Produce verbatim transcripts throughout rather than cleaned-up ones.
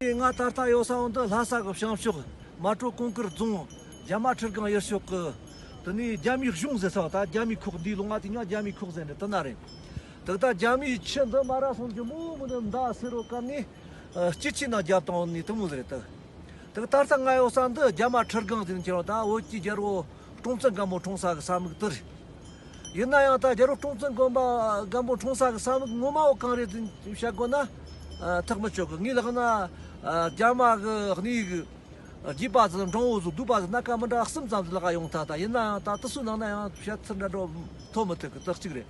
ང་ད་ལྟ་ཡོད་ས་བོ་འདི་ལྷ་ས་གི་བྱང་ཕྱོགས་མལ་གྲོ་གུང་དཀར་རྫོང་རྒྱ་མ་ཁྲི་སྒང་ཡུལ་ཕྱོགས་ཀྱི། དེ་ནས་རྒྱ་མིའི་གཞུང་ཟེར་ས་བ། ད་རྒྱ་མིའི་ཁོག་འདིའི་ལུང་བ་དེ་ཉག་རྒྱ་མིའི་ཁོག་ཟེར་འདྲ་དེ་ན་རེད། དེ་ད་རྒྱ་མིའི་ཆུ་འདི་མ་ར་སོང་རྒྱུ་མོ་མོ་ནི་མདའ་སེར་རོ་བཀབ་ནས་སྐྱིད་ཆུའི་ནང་བརྒྱབ་བཏང་ནས་དེ་མོ་ཟེར་རེད་དེ། དེ་ད་ལྟ་ང་ཡོད་ས་འདི་རྒྱ་མ་ཁྲི་སྒང་ཟེར་ནས་ཁྱེར་བ། ད་བོད་ཀྱི་རྒྱལ་པོ་སྲོང་བཙན་སྒམ་པོ་འཁྲུངས་ས་གི་ས་མིག་དེ་རེད། ཡིན་ན་ཡང་ད་རྒྱལ་པོ་སྲོང་བཙན་སྒམ་པོ་སྒམ་པོ་འཁྲུངས་ས་གི་ས་མིག་ངོ་མ་བོ་གང་རེད་ཟེར་བཤད་དགོས་ན། ཨ། ཐག་མི་ཆོད་གི། ངའི་ལག་ན། ཨ། རྒྱ་མ་གི་གནས་གི་རྒྱུད་པ་ཟིག་འབྲོང་བོ་ཟིག་གདུག་པ་ཟིག་སྣ་ཁ་མི་འདྲ་གསུམ་ཙམ་ཟིག་ལག་ག་ཡོང་ཐལ། ད་ཡིན་ན་ཡང་ད་དེ་ཚོའི་ནང་ན་ཡང་བཤད་ཚུལ་འདྲ་འདྲ་ཐོན་མི་ཐུབ་གི། དེ་གཅིག་རེད།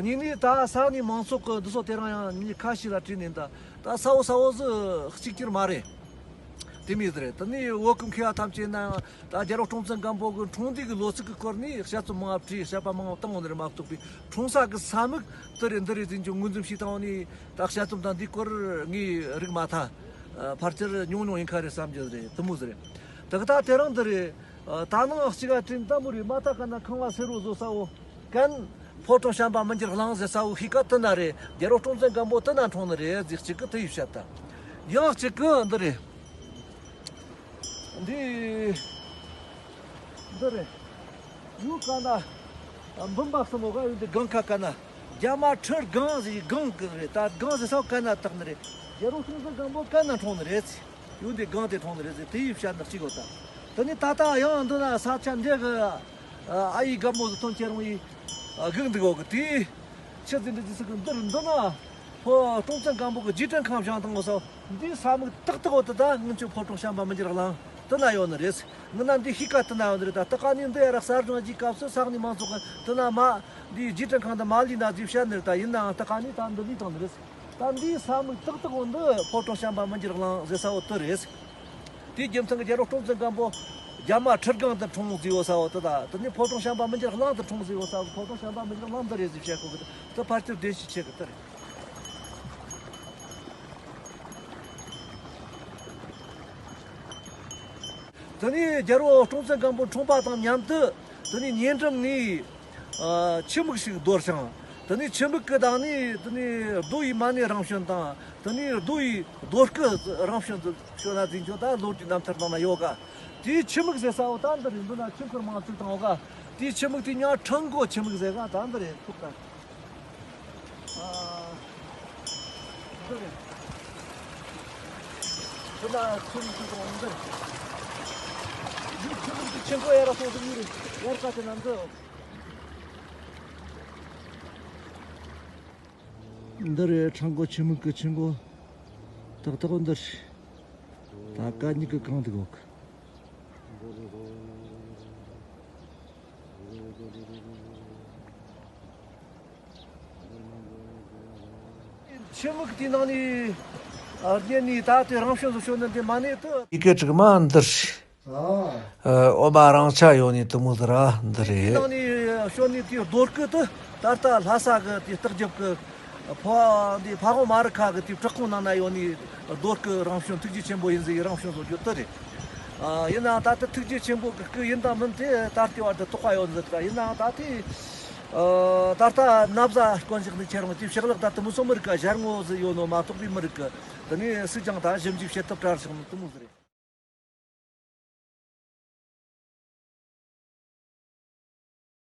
གཉིས་ནས་ད་ས་གནས་མང་ཚོགས་གི་འདི་ཚོ་དེ་རིང་ཡང་མི་ཁ་ཤས་ལ་དྲིས་ནས། ད་ད་ས་བོ་ས་བོ་ཟིག་གཅིག་གྱུར་མ་རེད། དེ་མོ་ཟིག་རེད། དེ་ནས་བོད་ཀྱི་མཁས་པ་ཐམས་ཅད་ན་ཡང་ད་རྒྱལ་པོ་སྲོང་བཙན་སྒམ་པོ་གི་འཁྲུངས་འདས་ཀྱི་ལོ་ཚིགས་ཀྱི་སྐོར་ནས་དཔྱད་རྩོམ་མང་བ་བྲིས། དཔྱད་པ་མང་བ་བཏང་ཡོད་ནི་རེད་མ་གཏོགས་པའི། འཁྲུངས་ས་གི་ས་མིག་དེ་རེད་འདི་རེད་ཟེར་རྒྱུ་ངོས་འཛིན་བྱས་བཏང་ནས་ད་དཔྱད་རྩོམ་དང་འདིའི་སྐོར་ངས་རིག་མ་ཐལ། ཕལ་ཆེར་ཉུང་ཉུང་ཡིན་ཁ་རེད་བསམ་རྒྱུ་རེད། དེ་མོ་ཟིག་རེད། དེ་ག་ད་དེ་རིང་འདི་རེད། ད་ནང་གཅིག་ག་དྲིན་ལྟ་མོ་རེད། མ་ད་ག་ན་ཁང་བ་སེར་རོ་བཟོ་ས་བོ། ཀན། ཕོ་བྲང་བྱམས་པ་མི་འགྱུར་གླིང་ཟེར་ས་བོ་ཤི་ཀ་དེ་ན་རེད། རྒྱལ་པོ་སྲོང་བཙན་སྒམ་པོ་དེ་ན་འཁྲུངས་ནི་རེད་ཟེར། གཅིག་གི་དེ་ཡི་བཤད་ད། ཡང་གཅིག་གི་འདི་རེད། འདི། འདི་རེད། ཡུལ་ཀ་ན། འབུམ་པ་གསུམ་པོ་ག་ཡུལ་འདི་སྒང་ཁ་ཀ་ན། རྒྱ་མ་ཁྲི་སྒང་ཟེར་སྒང་གི་རེད། ད་སྒང་ཟེར་ས་བོ་ཀ་ན་བཏགས་ནི་རེད། རྒྱལ་པོ་སྲོང་བཙན་སྒམ་པོ་ཀ་ན་འཁྲུངས་ནི་རེད། ཡུལ་འདི་སྒང་དེ་འཁྲུངས་ནི་རེད་ཟེར། དེ་ཡི་བཤད་ནི་གཅིག་ཡོད་ད། དེ་ནས་ད་ལྟ་ཡང་འདི་ན་ས་ཆ་འདི་གི། ཨ་ཡི་སྒམ་པོ་ཟིག་ཐོན་ཁྱེར་རུང་ཡི། ཨ། སྒུག་འདུག་གོ་གི། དེའི་ཆུ་འཛིན་འདི་ཟིག་གི་འདིར་འདི་ན། ཕོ་སྲོང་བཙན་སྒམ་པོ་གི་རྗེས་དྲན་ཁང་བཞེངས་བཏང་གོ་ས། འདིའི་ས་མིག་ཏག་ཏག་འོ་དེ་ད་སྔོན་ཆད་ཕོ་བྲང་བྱམས་པ་མི་འགྱུར་གླིང་དེ་ན་ཡོད་ནི་རེད། ངི་ན་འདི་ཤི་ཀ་དེ་ན་ཡོད་ནི་རེད། ད་ད་ག་ནས་འདི་ཡ་ར་གསར་བཞེངས་ཀྱི་སྐབས་སུ་ས་གནས་མང་ཚོགས་ཀྱིས་དེ་ན་མ་འདིའི་རྗེས་དྲན་ཁང་དེ་མ་ལུས་ན་ཟེར་བཤད་ནི་རེད། ད་ཡིན་ནའང་ད་ག་ནས་ད་འདི་ལུས་བཏང་ནི་རེད། ད་འདིའི་ས་མིག་ཏག་ཏག་འོ་འདི་ཕོ་བྲང་བྱམས་པ་མི་འགྱུར་གླིང་ཟེར་ས་བོ་དེ་རེད། དེའི་རྒྱུ་མཚན་གྱིས་རྒྱལ་པོ་སྲོང་བཙན་སྒམ་པོ་རྒྱ་མ་ཁྲི་སྒང་དུ་འཁྲུངས་ཟེར་ཡོད་ས་བོ་དེ་དང་། དེ་ནས་ཕོ་བྲང་བྱམས་པ་མི་འགྱུར་གླིང་དུ་འཁྲུངས་ཟེར་ཡོད་ས་བོ། ཕོ་བྲང་བྱམས་པ་མི་འགྱུར་གླིང་འདི་རེད་ཟེར་བཤད་གོ་གི། དེ་ཕལ་ཆེར་བདེན་ཤས་ཆེ་གི། དེ་རེད། དེ་ནས་རྒྱལ་པོ་སྲོང་བཙན་སྒམ་པོ་འཁྲུངས་པ་དང་མཉམ་དུ། དེ་ནས་ཉེ་འགྲམ་ནས། ཨ། ཆུ་མིག་ཞིག་རྡོལ་ཞིང་། དེ་ནས་ཆུ་མིག་གི་བདག་ནས་དེ་ནས་རྡོ་ཡི་མ་ཎི་རང་བྱོན་དང་། དེ་ནས་རྡོ་ཡི་རྡོ་སྐུ་རང་བྱོན་དུ་བྱོན་ན་ཟེར་རྒྱུ་ད་ལོ་རྒྱུས་རྣམ་ཐར་ནང་ན་ཡོད་ག། དེའི་ཆུ་མིག་ཟེར་ས་བོ་ད་འདི་རེད། འདི་ན་ཆུ་འཁོར་མང་བཙུགས་བཏང་བ་ག། དེའི་ཆུ་མིག་དེ་ཉག་ཁྲང་ཀོ་ཆུ་མིག་ཟེར་ག། ད་འདི་རེད། ཐུག་ག། ཨ། འདི་རེད། འདི་ན་ཆུ་མིག་ཅིག་དང་འདི་རེད། འདི་ཆུ་མིག་དེ་ཆེན་པོ་ཡ་ར་སོང་ཟིག་ཡོད་རེད། ཡར་ཀ་དེ་ན་འདི། འདི་རེད། ཁྲང་ཀོ་ཆུ་མིག་གི་ཆུ་མགོ་ཏག་ཏག་འདི་རེད། ད་གད་སྙིགས་གི་གང་འདུག་གོ། ཆུ་མིག་དེའི་ནང་ནས་རྙེད་ནས་ད་དེ་རང་བྱོན་དུ་བྱོན་ནི་འདི་མ་ནས་དུ། ཡི་གེ་དྲུག་མ་འདི་རེད། ཨ། ཨ། འོ་མ་རང་ཆ་ཡོད་ནི་དེ་མོ་ཟིག་ར་འདི་རེད། ནང་ནས་བྱོན་ནི་དེའི་རྡོ་སྐུ་དེ་ད་ལྟ་ལྷ་ས་གི་དེ་སྟག་རྒྱབ་ཀྱི་ཕ་འདི་ཕ་བོང་མ་རི་ཁ་གི་དེའི་བྲག་ཁུང་ནང་ན་ཡོད་ནི་རྡོ་སྐུ་རང་བྱོན་ཐུགས་རྗེ་ཆེན་པོ་ཡིན་ཟེར་རང་བྱོན་བཟོ་རྒྱུ་དེ་རེད། ཨ། ཡིན་ནའང་ད་ལྟ་ཐུགས་རྗེ་ཆེན་པོ་གི་སྐུ་ཡིན་དང་མིན་དེ་ད་ལྟའི་བར་དུ་དོགས་པ་ཡོད་ཟིག་ད་ཡིན་ནའང་ད་ལྟའི། ཨ། ད་ལྟ་ན་བཟའ་དཀོན་མཆོག་ནས་ཁྱེར་འོང་དེའི་ཕྱག་ལག་ད་དེ་མོ་ཚོ་མི་རིགས་ཀ་ཞལ་ངོ་ཟིག་ཡོད་ནོ་མ་གཏོགས་པའི་མི་རིགས་ཀི་དེ་ནས་སུས་ཀྱང་ད་ཞིབ་འཇུག་བྱེད་ཐབས་བྲལ་སོང་ནི་དེ་མོ་ཟིག་རེད།